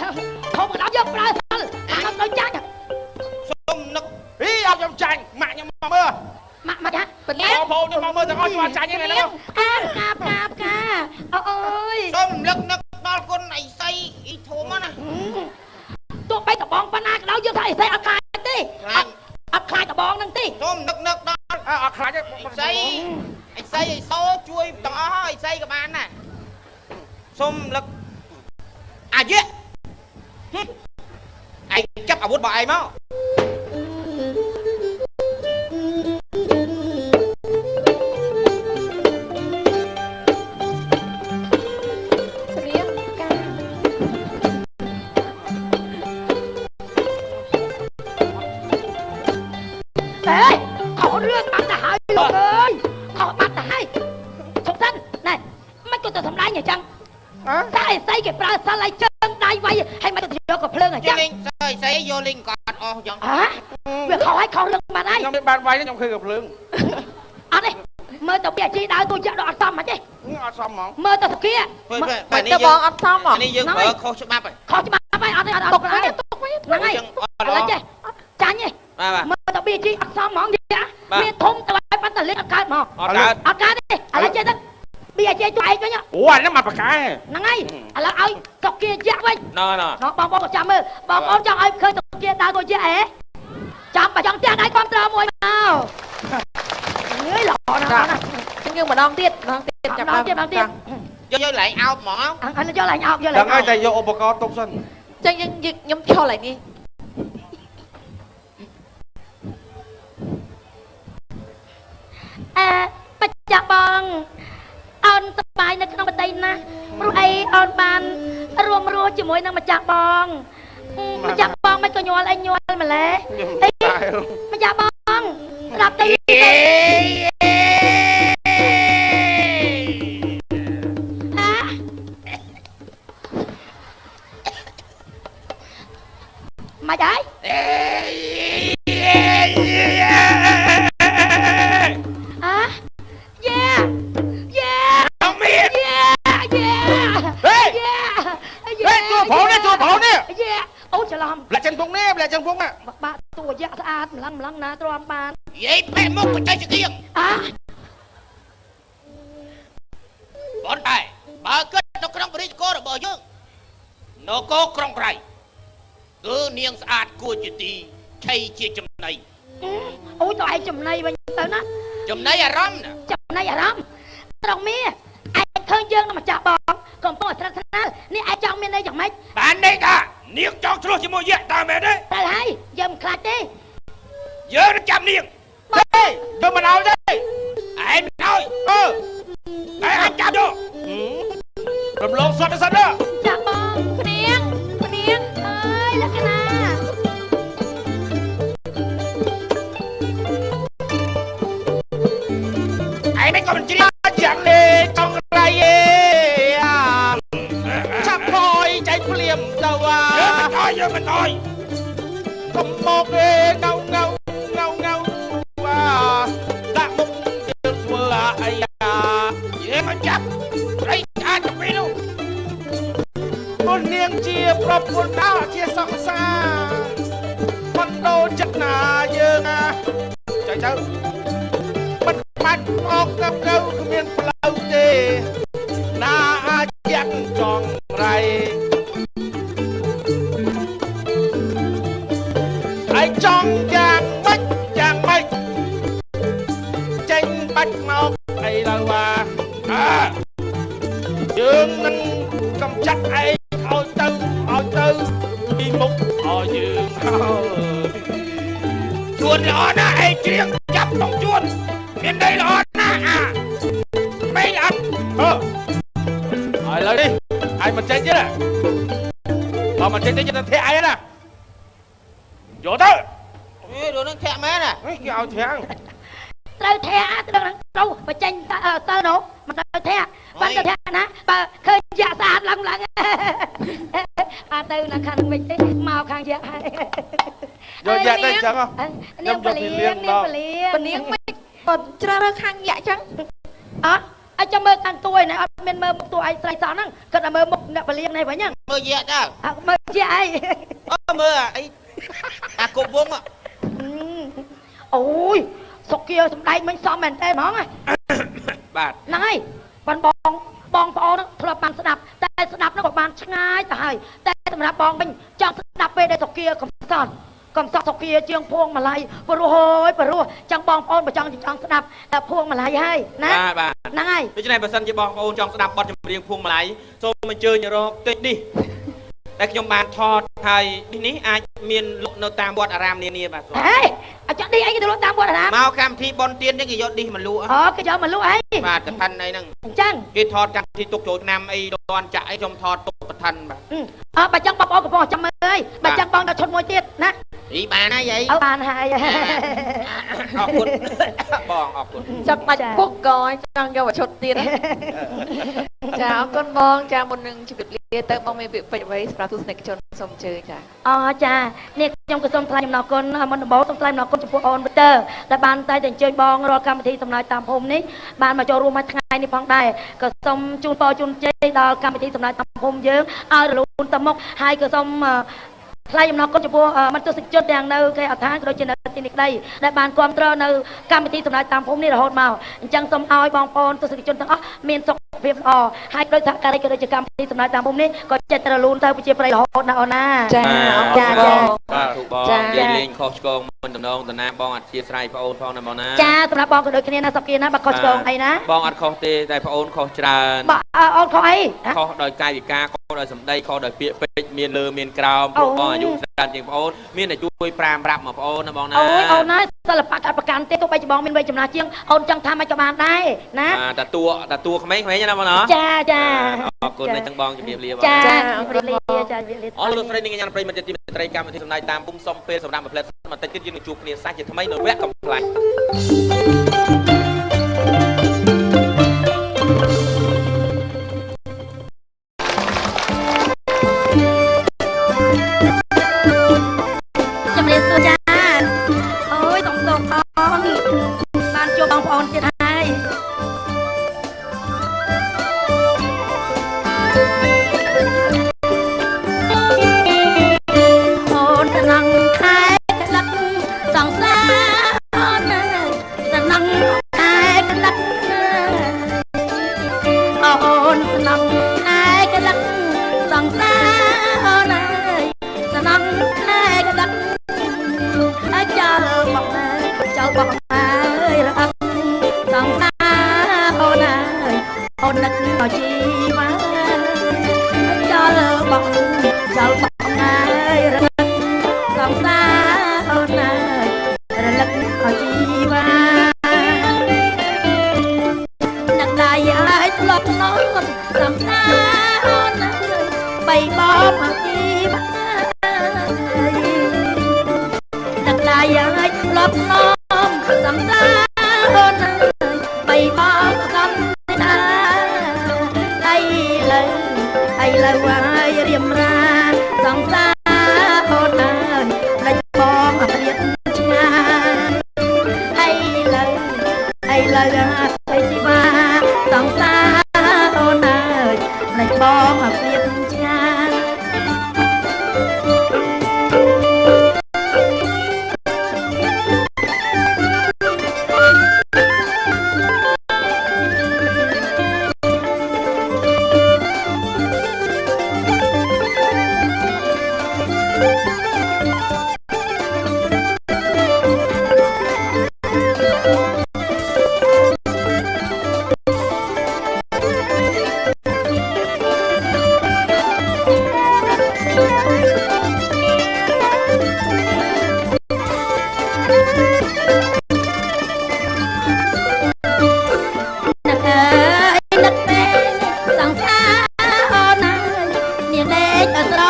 ធំក៏ដល់យើងប្រើសិលអត់ទៅចាញ់ សុំនឹក ហីអត់ខ្ញុំចាញ់ម៉ាក់ខ្ញុំមកមើល ម៉ាក់ម៉ាក់ បងប្អូនខ្ញុំមកមើលទាំងអស់ខ្ញុំអត់ចាញ់ទេណា កាកាកាកាអូយ សុំលឹកនឹកដល់គុណអីសីអីធំណា ទោះបីតបងប៉ុណ្ណាក៏ដោយយើងថាអីស្អីអត់ខ្លាចទេអត់ខ្លាចតបងហ្នឹងទេ សុំនឹកនឹកដល់ អត់ខ្លាចទេ អីសីអីសីអីសូជួយទាំងអស់អីសីក៏បានដែរសុំលឹកអាយៈឯងចាប់អាវុធរបស់ឯងមក អេខុសរឿងបាត់ទៅហើយលោកអើយខុសបាត់ទៅហើយឈប់សិនណែមិនក៏ទៅសម្ដែងអញ្ចឹងតែអីស្អីគេប្រើសិលឲ្យជើងដៃវាយហើយមិនទៅយកក៏ភ្លើងអញ្ចឹង លេងស្អីស្អីយកលេងក៏អត់អស់អញ្ចឹង ហ៎វាខុសហើយខុសរឿងបាត់ហើយ ខ្ញុំបានវាយខ្ញុំឃើញក៏ភ្លើង អត់ទេមើលទៅពីអាជីដើរទូចាក់ដល់អត់សមហ្មងទេ អត់សមហ្មង មើលទៅសុគា មិនទៅបងអត់សមហ៎នេះយើងប្រើខុសច្បាប់ហើយ ខុសច្បាប់ហើយអត់ទេអត់ទុកហើយទុកវិញហ្នឹងហើយឥឡូវចេះចាញ់ទេមើលទៅប៊ីជីអត់សមហ្មងយ៉ាវាធំទៅហើយប៉ុន្តែលេងអត់កើតហ្មង អត់កើត អត់កើតទេឥឡូវចេះទៅប៊ីជីជួយឯងវិញ អូអាហ្នឹងមកបកកែ ហ្នឹងហើយឥឡូវឲ្យសុគាយ៉ាក់វិញ ណ៎ បងប្អូនក៏ចាំមើលបងប្អូនចង់ឲ្យឃើញសុគាដើរទៅយ៉ាអេចាំបើចង់ផ្ទះដៃគ្រប់ត្រមួយមកអើយល្អណាស់ណា យើងម្ដងទៀតម្ដងទៀតចាំ ម្ដងទៀតម្ដងទៀត យកឡើងអោបហ្មង អញយកឡើងអោបយកឡើង ហ្នឹងហើយតែយកឧបករណ៍ទុកសិន ចឹងយើងខ្ញុំឈរឡើងនេះ អើបច្ចៈបងអូនសប្បាយនៅក្នុងប្រទេសណាស់ព្រោះអីអូនបានរួមរស់ជាមួយនឹងម្ចាស់បងម្ចាស់បងមិនក៏ញ័រអីញ័រម្ល៉េះអីម្ចាស់បងស្ដាប់ទៅអាមកហើយអាយ៉ាយ៉ា មាន យ៉ាយ៉ា ហេ យ៉ា ហេជួបផងនេះជួបផងនេះ យ៉ាអូច្រឡំ លាក់ចិនពុកនេះលាក់ចិនពុកណា បាក់ តួយៈស្អាតម្លឹងម្លឹងណាទ្រាំបាន យាយផែមុខបច្ចេកជាង អា ប៉ុន្តែបើគិតនៅក្នុងរាជកោរបស់យើងនគរក្រុងក្រៃគឺនាងស្អាតគួរជាទីឆៃជាចំណៃ អូយ ទៅឯងចំណៃវិញទៅណា ចំណៃអារម្មណ៍ណា ចំណៃអារម្មណ៍ត្រង់មាឯងឃើញយើងនឹងម្ចាស់បងកំពុងស្រិតស្នាលនេះឯងចង់មានន័យយ៉ាងម៉េច បានន័យថានាងចង់ឆ្លោះជាមួយយៈតើមែនទេ ត្រូវហើយយើងមិនខ្លាចទេ យើងនឹងចាប់នាង ទេយើងមិនឲ្យទេ ឯងមិនឲ្យអឺឯងអាចចាប់យករំលងសុទ្ធទៅសិនណា ចាប់បង ព្រៀងព្រៀង អើយលក្ខណា ឯងមិនក៏មិនជ្រាប យ៉ាងនេះចង់រៃអេឆាប់ថយចៃភ្លាមទៅអា យើងមិនថយយើងមិនថយ កុំមកអេងៅងៅងៅងៅអាដាក់មុខយើងធ្វើអីអា យើងមកចាប់ស្រីស្អាតទៅពេលនោះ មុននាងជាប្រពន្ធណាជាសង្សារមិនដូរចិត្តណាយើងណា ចៃចៅ មិនបាច់មកទៅទៅគ្មានផ្លូវទេណាអាចយ៉ាងចង់រៃឯងចង់យ៉ាងម៉េចយ៉ាងម៉េចចេញបាច់មកអីឡើយអា អើ យើងនឹងកំចាត់ឯងឲ្យទៅឲ្យទៅពីមុខឲ្យយើងហើយ ជួនល្អណាស់ឯងច្រៀងចាប់បងជួនមានដីល្អណាស់អាមិនអត់ អឺឥឡូវនេះឯងមិនចេញទេណា បើមិនចេញទេយើងទៅធាក់ឯងណាយកទៅ អេរឿងនឹងធាក់មែនណា គេឲ្យធាក់ ត្រូវធាក់ត្រូវនឹងត្រូវបញ្ចេញទៅនោះមិនត្រូវធាក់បានទៅធាក់ណាបើឃើញយៈស្អាតឡើងឡើងអត់ទៅណាខាងវិញទេមកខាងយៈហើយ យកយៈទៅអញ្ចឹង នាងពលានាងពលា ពនាងមិនបើជ្រើសរើសខាងយៈអញ្ចឹង អត់អញចាំមើលខាងទួយណែអត់មានមើលមុខទួឯងស្រីសោះហ្នឹងគាត់តែមើលមុខអ្នកពលានេះវិញហ្នឹង មើលយៈតើ មើលយៈអី អឺមើលអីអាគប់វង អូយសុគាសំដែងមិញសមមែនតើហ្មង បាទ ហ្នឹងហើយបានបងបងប្អូនធ្លាប់បានស្ដាប់តែស្ដាប់ហ្នឹងក៏បានឆ្ងាយទៅហើយតែសម្រាប់បងវិញចង់ស្ដាប់ពេលដែលសុគាកំសត់កំសត់សុគាជាងភួងម្លៃព្រោះហើយព្រោះចង់បងប្អូនបើចង់ចង់ស្ដាប់តែភួងម្លៃហើយណា បាទបាទ ហ្នឹងហើយ ដូច្នេះបើសិនជាបងប្អូនចង់ស្ដាប់បទចម្រៀងភួងម្លៃសូមអញ្ជើញរកតិចនេះដែលខ្ញុំបានថតហើយនេះអាចមានលក់នៅតាមវត្តអារាមនានាបាទ ហេអាចឌីអីគេទៅលក់តាមវត្តអារាម មកកម្មវិធីបុណ្យទាននេះគេយកឌីសមកលក់ អូគេយកមកលក់អី បាទកឋិនអីហ្នឹង អញ្ចឹង គេថតកម្មវិធីទុកចូលឆ្នាំអីដនចាក់អីខ្ញុំថតទុកកឋិនបាទ អើបើចឹងបងប្អូនកំពុងចាំមើលហើយបើចឹងបងដល់ឈុតមួយទៀតណា អីបានហើយអី អើបានហើយ អរគុណបងអរគុណ ចង់បាច់ពុកក៏ចង់យកមកឈុតទៀតចាអរគុណបងចាមុននឹងជម្រាបលាទៅបងមានពាក្យពេចន៍អ្វីសម្រាប់ទស្សនិកជនសូមអញ្ជើញចា អូចានេះខ្ញុំក៏សូមថ្លែងអំណរគុណមុនដំបូងសូមថ្លែងអំណរគុណចំពោះអូនវីទ័រដែលបានតែអញ្ជើញបងរាល់កម្មវិធីសំណើចតាមភូមិនេះបានមកចូលរួមមួយថ្ងៃនេះផងដែរក៏សូមជូនពរជូនជ័យដល់កម្មវិធីសំណើចតាមភូមិយើងឲ្យរលូនទៅមុខហើយក៏សូមថ្លែងអំណរគុណចំពោះមិត្តទស្សនិកជនទាំងនៅគេអដ្ឋានក៏ដូចជានៅទីនេះក្តីដែលបានគ្រប់គ្រងនៅកម្មវិធីសំណើចតាមភូមិនេះរហូតមកអញ្ចឹងសូមឲ្យបងប្អូនទស្សនិកជនទាំងអស់មានសុខភាពល្អហើយដោយសហការីក៏ដូចជាកម្មវិធីសំណើចតាមភូមិនេះក៏ចិត្តរលូនទៅប្រជាប្រិយរហូតណាអូនណា ចាចាចា បាទធូបងនិយាយលេងខុសឆ្គងមិនតំណងតំណាបងអធិស្ឋានប្អូនផងណាបងណា ចាសម្រាប់បងក៏ដូចគ្នាណាសុគាណាបើខុសឆ្គងអីណា បងអត់ខុសទេតែប្អូនខុសច្រើន បើអូនខុសអី ខុសដោយកាយវិការខុសដោយសម្ដីខុសដោយពាក្យពេចន៍មានលើមានក្រោមព្រោះបងអាយុច្រើនជាងប្អូនមានតែជួយប្រាមប្រាប់មកប្អូនណាបងណា អូយអូនណាសិល្បៈអត់ប្រកាន់ទេទោះបីជាបងមានវ័យចំណាស់ជាងអូនចង់ថាមិនក៏បានដែរណា បាទតាតួតាតួក្មេងៗណាបងណា ចាចា អរគុណណាស់ទាំងបងជំរាបលាបង ចាជំរាបលាចាជំរាបលា អរលោកស្រីនាងកញ្ញាប្រិយមិត្តជាទីមេត្រីកម្មវិធីសម្ដែងតាមពុំសុំពេលសម្រាប់មួយផ្លែបន្តិចទៀតយើងនឹងជួបគ្នាសាជាថ្មីនៅវគ្គកំប្លែង ជំរាបសួរចាអូយសូមសូមអូនបានជួបបងប្អូនទៀតហើយអូនថ្នាំងខែក្លិត ឯកដឹកចោលបងចោលបងហើយរអឹកសង្សារអូនហើយអូននឹកដល់ជីវ៉ាចោលបងចោលបងហើយរអឹកសង្សារអូនហើយរលឹកដល់ជីវ៉ានឹកដៃឲ្យធ្លាប់នំសង្សារអូនហើយបីបងមកជីវ៉ានឹកដៃឲ្យធ្លាប់នំសង្សារអូនហើយបីបងសំណាដៃលើអីលើហើយរៀមរាសង្សារអូនហើយផ្លេចបងអព្រាតឆ្ងាយអីលើអីលើហើយជីវ៉ាសង្សារអូនហើយផ្លេចបងអព្រាតឆ្ងាយនឹកអើយនឹកពេសង្សារអូនហើយនាងដេកស្រ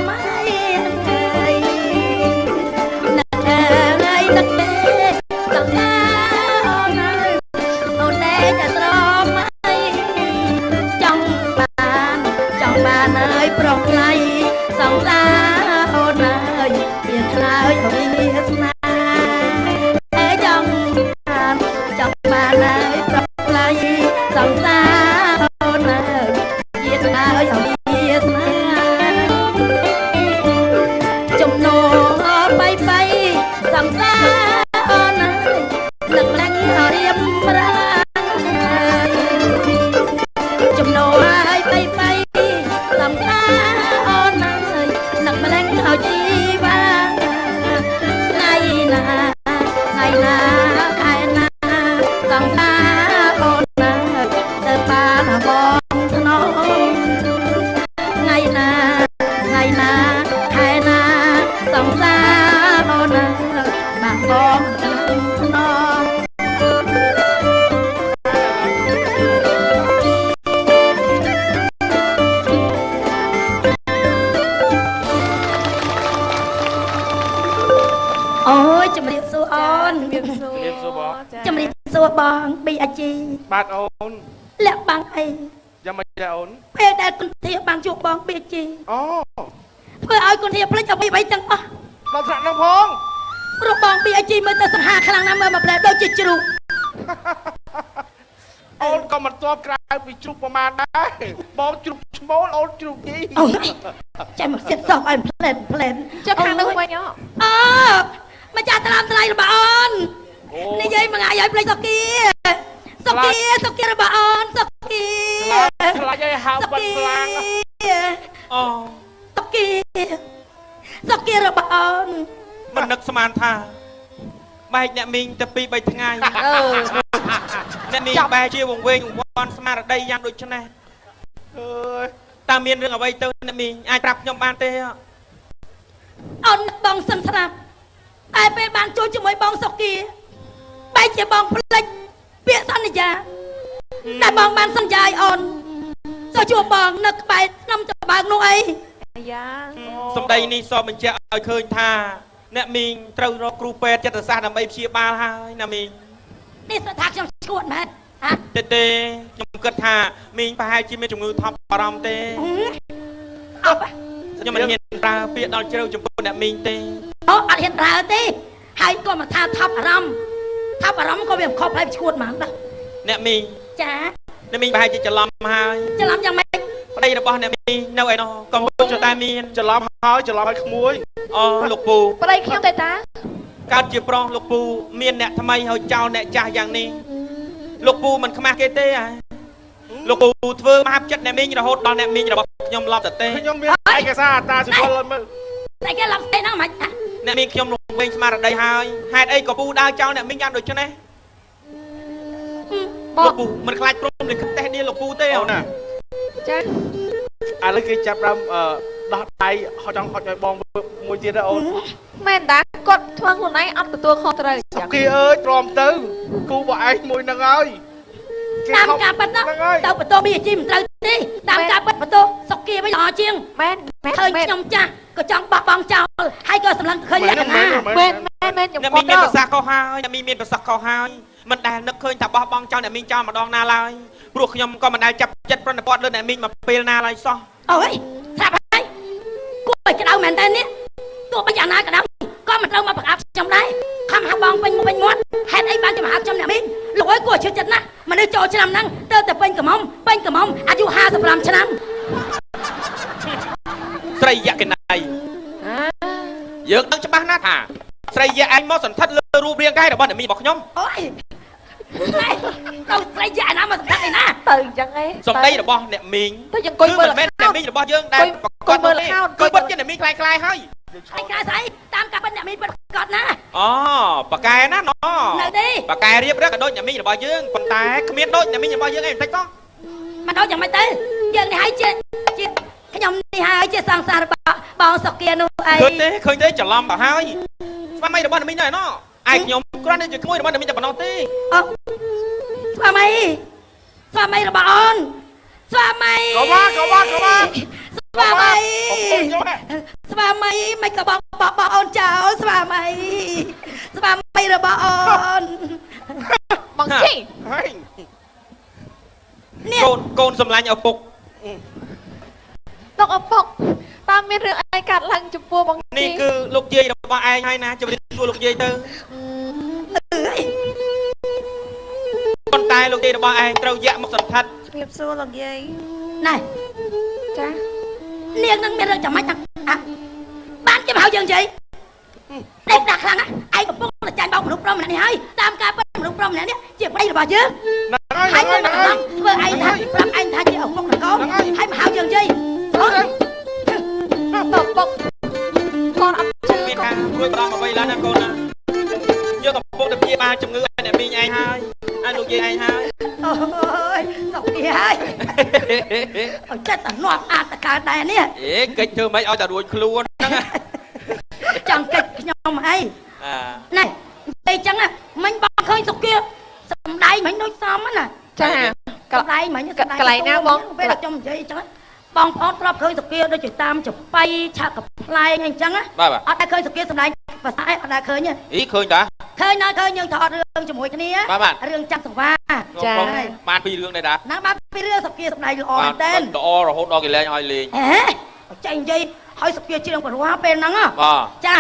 មៃអើយនឹកអើយនឹកពេសង្សារអូនហើយអូនដេកស្រមៃចង់បានចង់បានហើយប្រុសថ្លៃសង្សារអូនហើយមានខ្លាចវាសនាអើយចង់បានចង់បានហើយប្រុសថ្លៃសង្សារអូនហើយជាខ្លាចវាសនាចំណងបីបីសង្សារអូនហើយនឹកម្លាញ់រៀមរាងចំណងហើយបីបីសង្សារអូនហើយនឹកម្លាញ់ឲ្យជីវ៉ាថ្ងៃណាថ្ងៃណាខែណាសង្សារអូនហើយទៅបានបងថ្នមថ្ងៃណាថ្ងៃណាខែណាសង្សារអូនហើយបានបងថ្នមអូយជំរាបសួរអូន ជំរាបសួរ ជំរាបសួរបង ជំរាបសួរបងប៊ីអាជី បាទអូន លាក់បាំងអី យ៉ាងម៉េចដែរអូន ពេលដែលគុណធាបានជួបបងប៊ីអាជី អូ ធ្វើឲ្យគុណធាភ្លេចអ្វីៗទាំងអស់ ដល់ថ្នាក់ហ្នឹងផង ព្រោះបងប៊ីអាជីមើលទៅសង្ហាខ្លាំងណាស់មើលមកផ្លែដូចជាជ្រូក អូនក៏មិនទាប់ក្រៅពីជ្រូកប្រមាណដែរបងជ្រូកឈ្មោលអូនជ្រូកយី អូនចាំមកសិតសោះឲ្យផ្លែនផ្លែន ចុះខាងនោះវិញអ អូម្ចាស់ត្រាំថ្លៃរបស់អូននិយាយមួយថ្ងៃឲ្យភ្លេចសុគាសុគាសុគារបស់អូនសុគា ខ្លាចឲ្យហៅបាត់ខ្លាំង អូ សុគាសុគារបស់អូន មិននឹកស្មានថាបែកអ្នកមីងតែ2 3ថ្ងៃ អឺ អ្នកមីងបែកជាវង្វេងវង្វាន់ស្មារតីយ៉ាងដូចនេះ អើយ តើមានរឿងអ្វីទៅអ្នកមីងអាចប្រាប់ខ្ញុំបានទេ អូនបងសឹងស្រាប់តែពេលបានជួបជាមួយបងសុគាបែកជាបងភ្លេចពាក្យសន្យាតែបងបានសន្យាឲ្យអូនចូលជួបបងនៅក្បែរឆ្នាំតបើកនោះអី យ៉ា សម្ដីនេះសបញ្ជាក់ឲ្យឃើញថាអ្នកមីងត្រូវរកគ្រូពេទ្យចិត្តសាស្ត្រដើម្បីព្យាបាលហើយណាមីង នេះស្ថាខ្ញុំឈួតមែនហ៎ ទេទេខ្ញុំគិតថាមីងប្រហែលជាមានជំងឺថប់បារម្ភទេ អប់ ខ្ញុំមិនហ៊ានប្រើពាក្យដល់ជ្រៅចំពោះអ្នកមីងទេ អូអត់ហ៊ានប្រើទេហើយក៏មកថាថប់អារម្មណ៍ថប់អារម្មណ៍ក៏វាមិនខុសប្លែកឈួតហ្មងដែរ អ្នកមីង ចា អ្នកមីងប្រហែលជាច្រឡំហើយ ច្រឡំយ៉ាងម៉េច ប្តីរបស់អ្នកមីងនៅឯនោះកំពុងតែមាន ច្រឡំហើយច្រឡំហើយក្មួយ អូលោកពូ ប្តីខ្ញុំទេតា កើតជាប្រុសលោកពូមានអ្នកថ្មីហើយចោលអ្នកចាស់យ៉ាងនេះលោកពូមិនខ្មាស់គេទេហ៎លោកពូធ្វើមហាចិត្តអ្នកមីងរហូតដល់អ្នកមីងរបស់ខ្ញុំឡប់ទៅទេ ខ្ញុំមានឯកសារអតាសិពលមើល ស្អីគេឡប់ស្អីហ្នឹងមិន អ្នកមីងខ្ញុំរំវែងស្មារតីហើយ ហេតុអីក៏ពូដើរចោលអ្នកមីងយ៉ាងដូចនេះ? លោកពូមិនខ្លាចព្រមលិខិតតេះដៀលលោកពូទេអូនណា? ចា ឥឡូវគេចាប់ដើមដោះដៃហត់ ចង់ហត់ឲ្យបងមួយទៀតអូន។ មែនតា គាត់ធ្វើខ្លួនឯងអត់ទទួលខុសត្រូវ។ សុគីអើយ ទ្រាំទៅគូរបស់ឯងមួយហ្នឹងហើយ តាមការពិតណា ទៅបន្ទោប៊ីអាជីមិនត្រូវទេ តាមការពិតបន្ទោសុគីវិញល្អជាង។ មែន ឃើញខ្ញុំចាស់ក៏ចង់បោះបង់ចោល ហើយក៏សម្លឹងឃើញលក្ខណៈ មែនមែនមែន ខ្ញុំ អ្នកមីងមានប្រសាសន៍ខុសហើយ អ្នកមីងមានប្រសាសន៍ខុសហើយ មិនដែលនឹកឃើញថាបោះបង់ចោលអ្នកមីងចោលម្ដងណាឡើយ ព្រោះខ្ញុំក៏មិនដែលចាប់ចិត្តប្រណិប័តលើអ្នកមីងមកពេលណាឡើយសោះ។ អូយ ស្រាប់ហើយ គួរឲ្យក្តៅមែនតើនេះ ទោះបីយ៉ាងណាក៏ដោយក៏មិនត្រូវមកបង្អាប់ខ្ញុំដែរ ខំហៅបងពេញមុខពេញមាត់ ហេតុអីបានជាមកហៅខ្ញុំអ្នកមីង? លោកអើយ គួរជឿចិត្តណាស់ មនុស្សចូលឆ្នាំហ្នឹងទៅតែពេញកំមុំពេញកំមុំ អាយុ55ឆ្នាំ។ ស្រីយក្ខណៃ យើងដឹងច្បាស់ណាស់ថាស្រីយៈឯងមកសន្ធិដ្ឋលើរូបរាងកាយរបស់អ្នកមីងរបស់ខ្ញុំ។ អូយ ទៅស្រីយៈណាមកសន្ធិដ្ឋឯណាទៅអញ្ចឹងឯង? សម្ដីរបស់អ្នកមីងទៅយើងអង្គុយមើល មិនមែនអ្នកមីងរបស់យើងដែលប្រកបមើលខោន គឺពិតជាអ្នកមីងខ្លាយខ្លាយហើយ ខ្លាយខ្លាយស្អី? តាមការពិតអ្នកមីងពិតកត់ណា អូ ប៉កែណាណ នៅទេ ប៉កែរៀបរឹកក៏ដូចអ្នកមីងរបស់យើង ប៉ុន្តែគ្មានដូចអ្នកមីងរបស់យើងឯងបន្តិចក៏មិនដូច។ យ៉ាងម៉េចទៅ? យើងនេះហើយជាខ្ញុំនេះហើយជាសង្សាររបស់បងសុគានោះអី។ ឃើញទេ ឃើញទេ ច្រឡំទៅហើយ ស្វាមីរបស់អ្នកមីងនៅឯណោះ ឯខ្ញុំគ្រាន់តែជាក្មួយរបស់អ្នកមីងតែប៉ុណ្ណោះទេ។ អូ ស្វាមី ស្វាមីរបស់អូន ស្វាមី កវ៉ាកវ៉ាកវ៉ា ស្វាមី ស្វាមី មិនក៏បងបោះបោះអូនចោល ស្វាមី ស្វាមីរបស់អូន បងជីនេះ កូន កូនសម្លាញ់ឪពុក លោកឪពុក តើមានរឿងអីកាត់ឡើងចំពោះបងជី? នេះគឺលោកយាយរបស់ឯងហើយណា ជម្រាបសួរលោកយាយទៅ ប៉ុន្តែលោកយាយរបស់ឯងត្រូវយ៉ាក់មកសន្ធិដ្ឋ។ ជម្រាបសួរលោកយាយ។ ណែ ចា នាងនឹងមានរឿងចាំម៉េចណា បានគេមកហៅយើងនិយាយដេកដាក់ខ្លាំងណាស់ ឯងកំពុងតែចាញ់បោកមនុស្សប្រុសម្នាក់នេះហើយ តាមការពិតមនុស្សប្រុសម្នាក់នេះជាប្តីរបស់យើងហើយ មកធ្វើឯងថាប្រាប់ឯងថាជាឪពុកនឹងកូន ហើយមកហៅយើងនិយាយ។ អូ តពុក កូនអត់ជឿ មានការព្រួយបារម្ភអ្វីឡើយណាកូនណា យើងកំពុងតែព្យាបាលជំងឺឲ្យអ្នកមីងឯងហើយ ឲ្យលោកយាយឯងហើយ។ អូយ សុខពីហើយ ឲ្យចិត្តតែនាំអាចតកើតដែរនេះ អេ កិច្ចធ្វើម៉េចឲ្យតែរួចខ្លួនហ្នឹង ចង់កិច្ចខ្ញុំអីណែ និយាយចឹងមិញ បងឃើញសុគាសំដែងមិញដូចសមណា។ ចា កន្លែងមិញ កន្លែងណាបង? ពេលខ្ញុំនិយាយចឹង បងប្អូនធ្លាប់ឃើញសុគាដូចជាតាមចបៃឆាកកំប្លែងអីចឹង អត់ដែលឃើញសុគាសំដែងភាសាអី អត់ដែលឃើញទេ? អី ឃើញតា ឃើញណា ឃើញយើងថតរឿងជាមួយគ្នា រឿងចាំសង្វា ចា បានពីររឿងដែរតា ណា បានពីររឿង សុគាសំដែងល្អមែនតើ ល្អរហូតដល់គេលែងឲ្យលេង ហេ ចេញនិយាយឲ្យសុគាច្រៀងប្រវត្តិពេលហ្នឹង។ ចា ឥ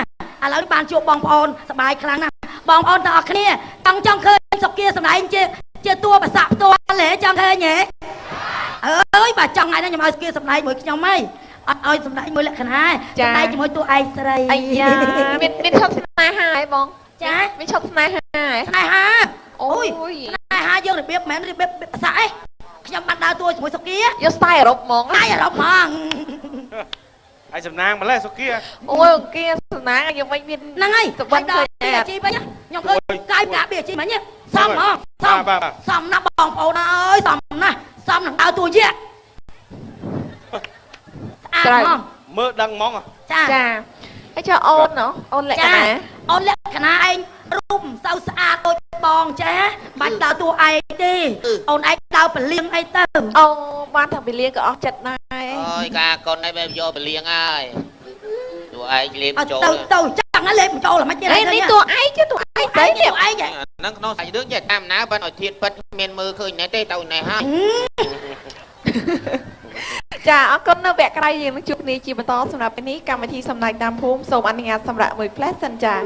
ឡូវបានជួបបងប្អូនសប្បាយខ្លាំងណាស់ បងប្អូនទាំងអស់គ្នាចង់ចង់ឃើញសុគាសំដែងជាតួប្រសាក់ផ្ទាល់ហ៎? ចង់ឃើញហ៎? អើយ បើចង់ថ្ងៃនេះខ្ញុំឲ្យសុគាសំដែងមួយខ្ញុំហី អត់ឲ្យសំដែងមួយលក្ខណៈ សំដែងជាមួយតួឯងស្រី។ អាយ៉ា មានឈប់ស្នេហាហ៎បង? ចា មានឈប់ស្នេហា ស្នេហា អូយ ស្នេហាយើងរបៀបមិនមែនរបៀបប្រសាក់ឯង ខ្ញុំបានដើរតួជាមួយសុគា យកស្ទាយអឺរ៉ុបហ្មង ស្ទាយអឺរ៉ុបហ្មង ហើយសំណាងម្លេះសុគា អូយ អង្គាសំណាងយើងវិញមាន ហ្នឹងហើយ សុបិនឃើញអាជីវិញ ខ្ញុំឃើញកាយកាបៀអាជីមិញ សមហ្មង សមសមណាស់បងប្អូនអើយ សមណាស់ សមនឹងដើរតួយៈស្អាតហ្មង មើលដឹងហ្មង។ ចា ចា ហើយចុះអូន អូនលក្ខណៈ អូនលក្ខណៈឯងរូបមិនសូវស្អាតដូចបង ចេះបាច់ដើរតួឯងទេ អូនឯងដើរពលៀងអីទៅ។ អូ បានថាពលៀងក៏អស់ចិត្តដែរ អូយ កាកូនឯងបែបយកពលៀងហើយ តួឯងលេបចូលទៅទៅ ចឹងលេបចូលហ្មងទៀត នេះតួឯង តួឯងស្អី តួឯង ហ្នឹងក្នុងសាច់រឿងចេះតាមណា បើឲ្យធៀបពិតមានមើលឃើញណែទេ ទៅណែហើយ។ ចា អរគុណ នៅវគ្គក្រោយយើងនឹងជួបគ្នាជាបន្ត សម្រាប់ពេលនេះកម្មវិធីសំណាយតាមភូមិសូមអនុញ្ញាតសម្រាប់មួយផ្លែសិនចា។